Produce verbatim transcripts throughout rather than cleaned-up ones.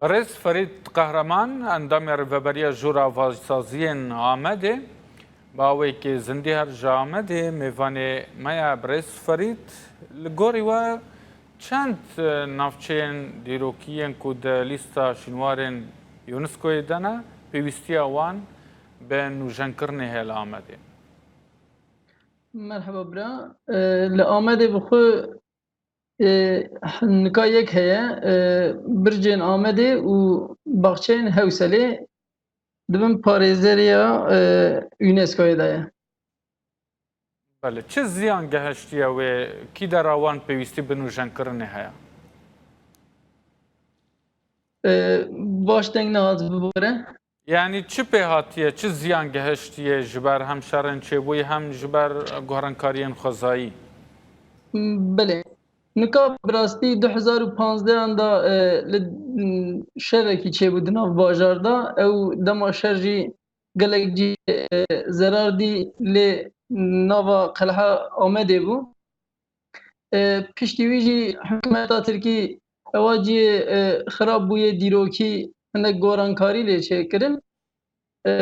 Birêz Ferîd Qehreman, endamê Rêveberiya Jûra Avaşsaziyên Amedê, bi awekî zindî her ji Amedê mêvanê me ye. Birêz Ferîd, li gorî we çend, e, navçeyên dîrokî yên ku di lîsta şînwarên UNESCOyê de ne, pêwîstiya wan bi nûjenkirinê heye li Amedê? Merheba bira. E, li Amedê bi xwe, e, nika yek heye, e, bircên Amedê û baxçeyên Hewselê di bin parêzeriya, e, UNESCOyê de ye. Belê. Çi ziyan gehiştiye wê? Kî dera wan pêwîstî bi nûjenkirinê heye? E, baş deng nehat bibore. Yanî çi pê hatiye, çi ziyan gehiştiye ji ber hem şerên çêbûyî hem ji ber guherenkariyên xwezayî? Belê. Nika bi rastî du hezar û panzdeh an da, e, li, m, şerekî çêbû di nav bajar de. Ew dema şer jî gelek cî, e, zerar dî lê nava qelha Amedê bû. E, piştî wî jî hikûmeta Tirkî ewa cihê, e, xirab bûyê dîrokî hinek gorankarî lê çêkirin. E,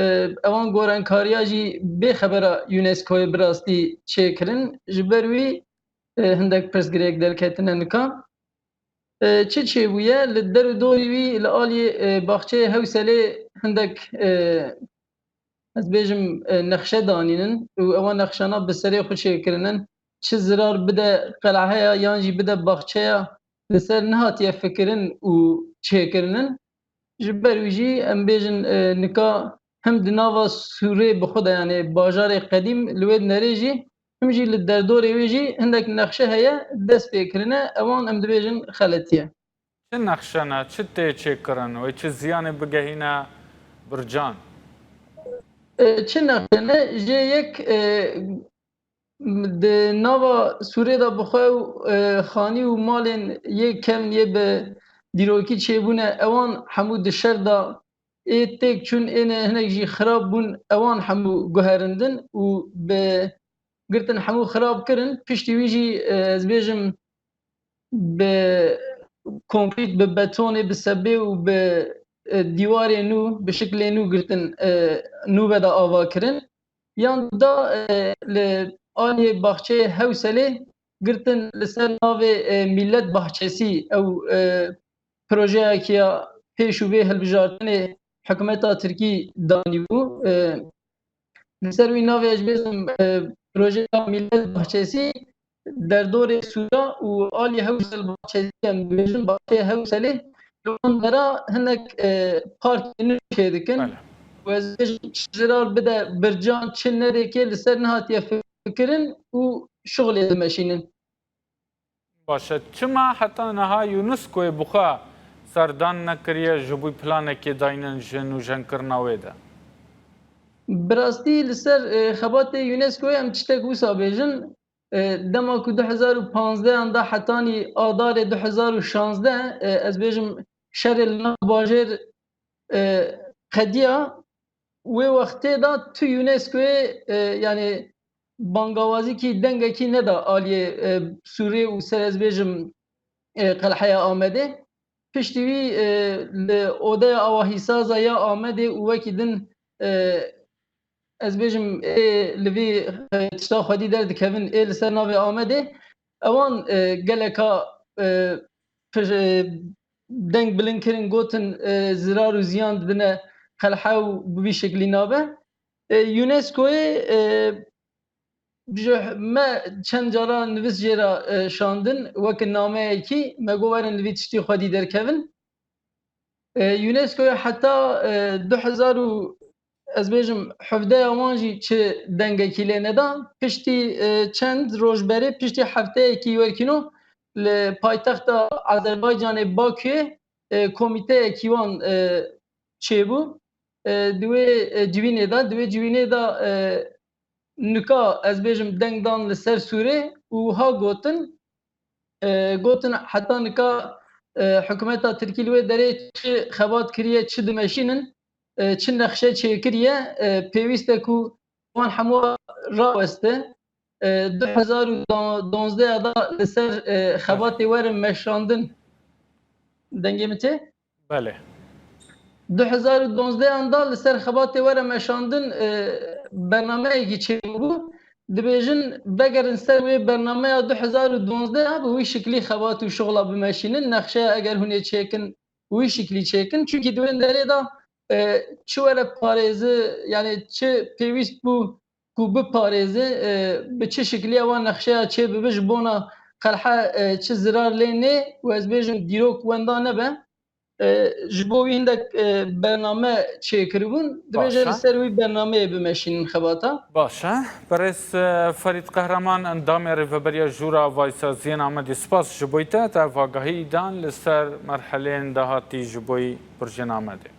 ewan gorankariya jî bê xebera UNESCOyê bi rastî çêkirin. Ji ber wî, e, hindek pirsgirêk derketine nika. E, çi çêbûye? Li der û dorî wî li aliyê, e, baxçeyê Hewselê hindek, e, ez bêjim, e, nexşe danînin û ewa nexşana bi serê xwe çêkirinin. Çi zirar bide qelheya yan jî bide baxçeya li ser nehatiye fikirin û çêkirinin. Ji ber wî jî em bêjin, e, nika hem di nava Sûrê bi xwe de, yanê bajarê qedîm li wê nerê jî, him jî li derdorê wê jî hindek nexşe heye, dest pê kirine, ewan em dibêjin xeletiye. Çi nexşe ne, çi tê çêkirin wê çi ziyanê bigehîne bircan? E, çi nexşe ne, jê yek, e, di nava Sûrê de bi xwe û, e, xanî û malên yê kevn yê bi dîrokî çêbûne, ewan hemû di şer de ê têk çûn, êne hinek jî xirab bûn, ewan hemû guherindin û bi girtin hemû xirab kirin. Piştî wî jî, e, ez bêjim bi konkrît, bi betonê, bi sebê û bi, e, dîwarê nû, bi şiklê nû girtin, e, nû ve de ava kirin. Yan da, e, li aliyê baxçeyê Hewselê girtin li ser navê, e, Millet Bahçesi, ew, e, projeyekî ya pêş û vê hilbijartinê hikûmeta Tirkî danîbû. E, li ser wî navê ez bêjim, e, projeya Millet Bahçesi, derdorê Sûra û alî Hewsel Bahçesi, em dibêjin Bahçeyê Hewselê, li wan dera hinek, e, parkê nû çêdikin. Belê. Û ez bêjim çi zirar bide bircan, çi nedêkê li ser nehatiye fikirin û şixulê dimeşînin. Baş e, çima heta niha UNESCOyê bi xwe serdan nekiriye ji bo planekê daynin ji nûjenkirina wê de? Bi rastî li ser, e, xebatê UNESCOyê em tiştek wisa bêjin. E, dema ku du hezar û panzdeh an da hetanî adarê du hezar û şazdeh, e, ez bêjim şerê li nav bajêr, e, qediya, wê wextê de tu UNESCOyê, e, yanî bangawazîkî, dengekî neda aliyê, e, Sûrê û ser ez bêjim, e, qelheya Amedê. Piştî wî, e, li Odeya Awahîsaza ya Amedê û wekî din, e, ez bêjim ê li vî, e, tişta xwedî derdikevin, ê li ser navê Amedê, ewan, e, geleka, e, pir-, e, deng bilind kirin, gotin, e, zirar û ziyan didine qelhe û bi vî şeklî nabe. E, UNESCOyê, e, ji me çend cara nivîs jê re, e, şandin, weke nameyekî, me got werin li vî tiştî xwedî derkevin. E, UNESCOyê heta, e, du hezar û, ez bêjim, hevdeya wan jî çi dengekî lê neda. Piştî, e, çend roj berê, piştî hefteyekî werkîno li paytexta Azerbaycanê Bakuyê, e, komîteyekî wan, e, çêbû. E, di wê, e, civînê de, di wê civînê de, e, nika ez bêjim deng dan li ser Sûrê û wiha gotin, e, gotin heta nika, e, hikûmeta Tirkî li wê derê çi xebat kiriye, çi dimeşînin, e, çi nexşe çêkiriye, e, pêwîst e ku wan hemû raweste. E, du hezar û duwazdeh de li ser, e, xebatê werin meşandin. Dengê min tê? Belê. Du hezar û duwazdeh an da li ser xebatê were meşandin, e, bernameyekî çêbû. Dibêjin vegerin ser wê bernameya du hezar û duwazdeh bi wî şiklî xebat û şixla bimeşînin. Nexşeya eger hûn ê çêkin, wî şiklî çêkin. Çunkî di wê derê de, e, çi were parêzi, yani çi pêwîst bû ku biparêzi, e, bi çi şikliye wan nexşeya çê bibe ji bona qelhe, e, çi zirar lê nê û ez bêjim dîrok wenda nebe. E, ji bo wî hindek, e, bername çêkiribûn. Dibêje Baş e. Li ser wî bernameyê bimeşînin xebata. Baş e. Berêz, e, Ferîd Qehreman, endamê Rêveberiya Jûra Vaysaziyên Amedê, spas ji bo te, te ev agahî dan li ser merheleyên dahatî ji bo Bircên Amedê.